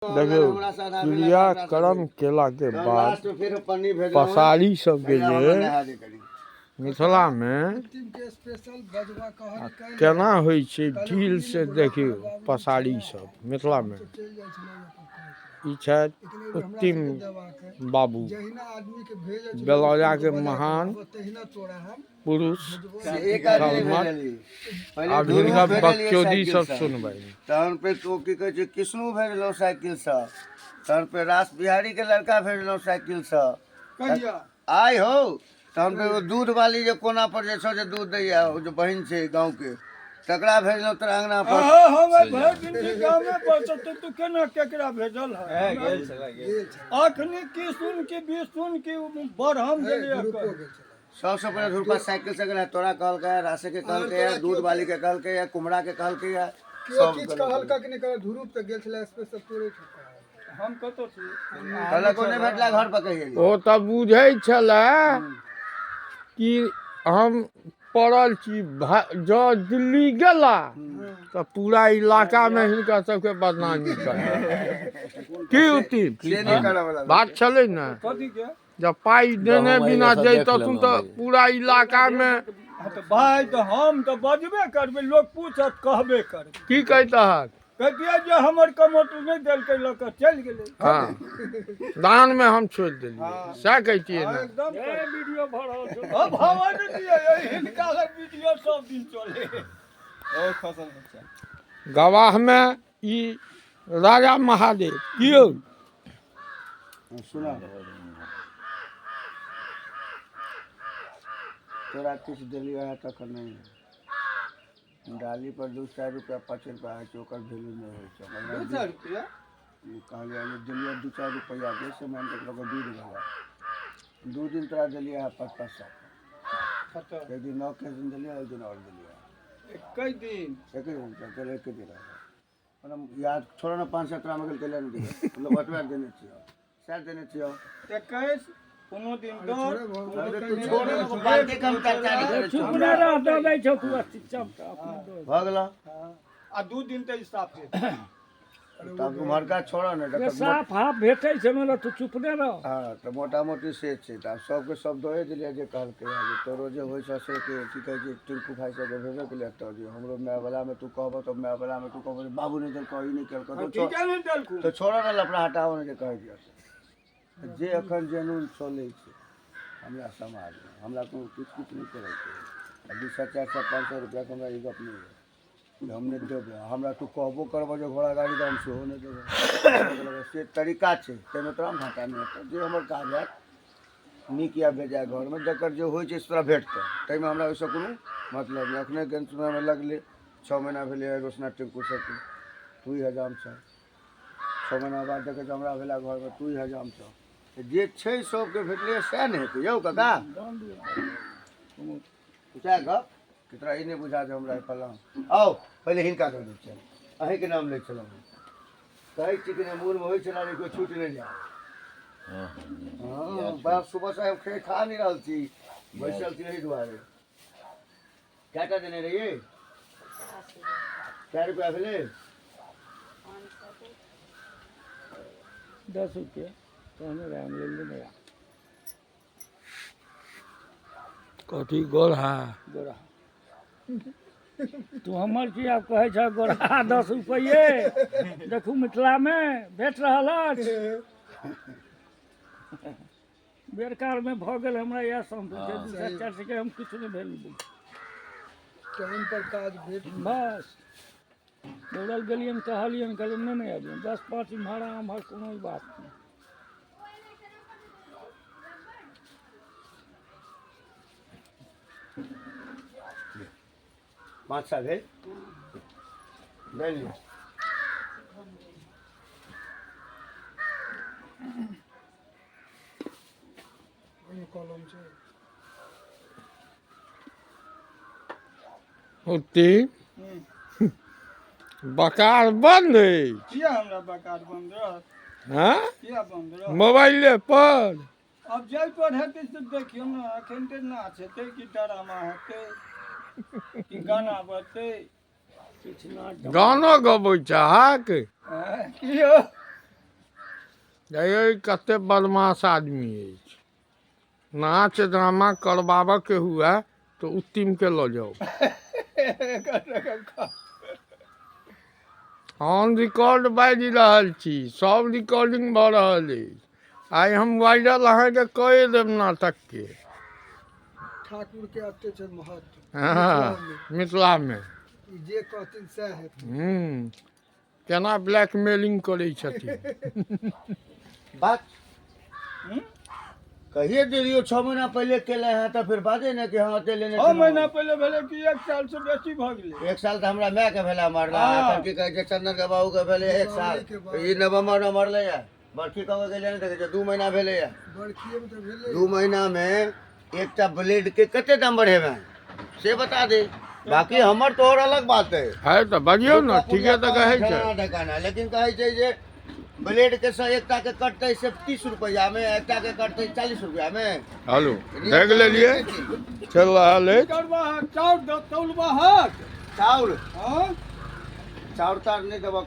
देखियौ क्रियाक्रम केलाके बाद पसारी सबके जे मिथिलामे केना होइ छै ढील से देखियौ पसारी सब मिथिलामे ई छथि उत्तिम बाबू बेलौजाके महान पुरुष सलमत आब हिनकर बकचोदी सब सुनबै। तहन फेर ओ की कहै छै कृष्णो भेजलहुँ साइकिलसँ, तहन फेर रास बिहारीके लड़का भेजलहुँ साइकिलसँ। कहिया आइ हौ। तहन फेर ओ दूध वाली जे कोना पर जे छौ जे दूध दैया, ओ जे बहिन छै गाँवके, तकरा भेजलहुँ तोरा अङ्गना पर। हम भरि दिन छी गामे पर, तऽ तू केना केकरा भेजल है? अखनी की सुन की बिसुन की बढ़म गेलियै। सबसँ पहिले धुरपा साइकिल से गेलै, तोरा कहलकै, रासे के कहलकै, दूध वाली के कहलकै, कुमरा के कहलकै। केओ किछु कहलका कि नहि कहलक? ध्रुव तऽ गेल छलै स्पेशल तोरे। हम कतऽ छी? कहलक ओ नहि भेटला घर पर कहि ओ तऽ बुझै छलै कि हम पड़ल छी। जँ दिल्ली गेला तऽ पूरा इलाकामे हिनका सबके बदनामी कर की उती से नहि करऽ वाला बात छलै ने। कथी के जब पाइ देने बिना जैतथुन तऽ पूरा इलाकामे। तऽ भाय, तऽ हम तऽ बजबे करबै, लोक पूछत कहबे करबै। की कहितहक? कहितियै जे हमर कमोटर नहि देलकै, लऽ कऽ चलि गेलै। हँ, दानमे हम छोड़ि देलियै, सएह कहितियै ने। एकदम वीडियो भऽ रहल छै। भवन दियै हिनका लग वीडियो सब दिन चले। गवाहमे ई राजा महादेव की यौ। सुना, तोरा किछु देलियै है तखन नहि डाली पर 200 रुपया 5 रुपया होइ छै, ओकर वैल्यू नहि होइ छै। 200 रुपया कहलियै जे देलियै 2-4 रुपैआ दे से मानि कऽ लोक दूध भेलै। 2 दिन तोरा देलियै है 5-5 सए। कतऽ? एक दिन 9 के दिन देलियै, एक दिन आओर देलियै। एकै दिन। एके दिन चल, एके दिन मतलब याद छोड़ो ने। 500 तोरा मे गेल तेले नहि दियै, मतलब ओतबे देने छियौ, सएह देने छियौ। 21 कोनो दिन 10। अरे तू छोड़ ने, बाते कम चर्चा करै छौ। चुप नहि रह, दऽ दै छौ तू चुप भऽ गेलौ। आ 2 दिन तऽ साफे। तब उम्हरका छोड़ऽ ने। जे साफ हाफ भेटै छै ने, तू चुप नहि रह। हँ, तऽ मोटा मोटी से छै। तऽ आब सबके सब दए देलियै जे कहलकै जे तोरो जे होइ छौ से के की कहै छै टिंकू भाइ सबके भेजऽ के लिए। तऽ जे हमरो मायवलामे तू कहबऽ तऽ मायवलामे तू कहबऽ जे बाबू नहि देलकौ, ई नहि केलकौ। तऽ ठीके नहि देलकू। तऽ छोड़ऽ ने, लफड़ा हटाबऽ ने। जे कहै दिअ जे एखन जेनून चलै छै हमरा समाजमे, हमरा कोनो किछु किछु नहि करैके आ 200, 400, 500 रुपैआके हमरा ई गप नहि यऽ जे हम नहि देबै। हमरा तू कहबो करबऽ जे घोड़ा गाड़ी तऽ हम सेहो नहि देबै। से तरीका छै, ताहिमे तोरा घाटा नहि हेतौ। जे हमर काज हैत नीक या बेजाय, घरमे जकर जे होइ छै से तोरा भेटतौ, ताहिमे हमरा ओहिसँ कोनो मतलब नहि। एखने गेन लगलै, 6 महीना भेलै रोशना टिंकू सबके, तू ही हजाम छह। 6 महीना बाद देखै छै हमरा भेला घरमे, तू ही हजाम छह। जे छै सबके भेटलै, सएह ने हेतै यौ काका। सएह गप कि तोरा ई नहि बुझा जे हमरा फलाँ। आउ, पहिले हिनका दऽ दै छियनि। अहीँके नाम लै छलहुँ, कहै छी कि नहि मोनमे होइ छलै जे केओ छूटि नहि जाय। हँ बाप, सुबह से हम खा नहि रहल छी, बैसल छी एहि दुआरे। कएटा देने रहियै? कए रुपया भेलै? 10 रुपया तहने रहै, हम लेने नहि। कथी गोलहा? गोरा तू हमर की आब कहै छह गोरा? 10 रुपैए देखू मिथिलामे भेट रहल अछि। बेरकालमे भऽ गेल, हमरा इएह संतोष छै। 200, 400 के हम किछु नहि भेल। टाइम पर काज भेट बस। दौड़ल गेलियनि, कहलियनि, कहलियनि नहि नहि अबियनि। 10 5 इम्हर आम्हर कोनो बात नहि। 500 भेल, दै लियौ। ओहिमे कलम छै। होती बकार बंद अछि। किया हमरा बकार बन्द रहत? हँ। किया बन्द रहत? मोबाइले पर। आब जाहि पर हेतै से देखियौ ने। एखन तऽ नाच हेतै कि ड्रामा हेतै कि गाना बजतै? किछु ना गानो गबै चाहक की यौ? देखियौ कते बदमाश आदमी अछि। नाच ड्रामा करबाबऽके हुए तऽ उत्तिमके लऽ जाउ। ऑन रिकॉर्ड बाजि रहल छी, सब रिकॉर्डिंग भऽ रहल अछि। आइ हम वायरल अहाँके कए देब नाटकके। ठाकुर के एते छै महत्व। हँ, मिथिलामे ई जे कहथिन सएह हेतै। केना ब्लैकमेलिंग करै छथिन। बात कहिए देलियो 6 महीना पहिले केले हैं तऽ फिर बाजे ने कि हाँ एते लेने 6 छलहुँ। महीना पहिले भेलै कि 1 साल से बेसी भऽ गेलै। 1 साल तऽ हमरा माय के भेला मरला। हँ। एखन की कहै छै चंदन के बाबू के भेलै 1 साल। दीपावली के बाद। ई नवम्बर मे मरलै या बरखी कब गेलै नहि देखै छै 2 महीना भेलै या। बरखिए मे तऽ भेलै। 2 महीना मे एकटा ब्लेड के कते दाम बढ़ेबै से बता दे। बाकी हमर तोहर अलग बात है। है तऽ बजियौ ने, ठीके तऽ कहै छै। ढकाना लेकिन कहै छै जे ब्लेड के से एकटा के कटतै से 30 रुपैआ मे, एकटा के कटतै 40 रुपैआ मे। हेलो, देख लेलियै, चलि रहल अछि। करबा चाउर तौलबा हक। चाउर हँ, चाउर तार नहि देबऽ।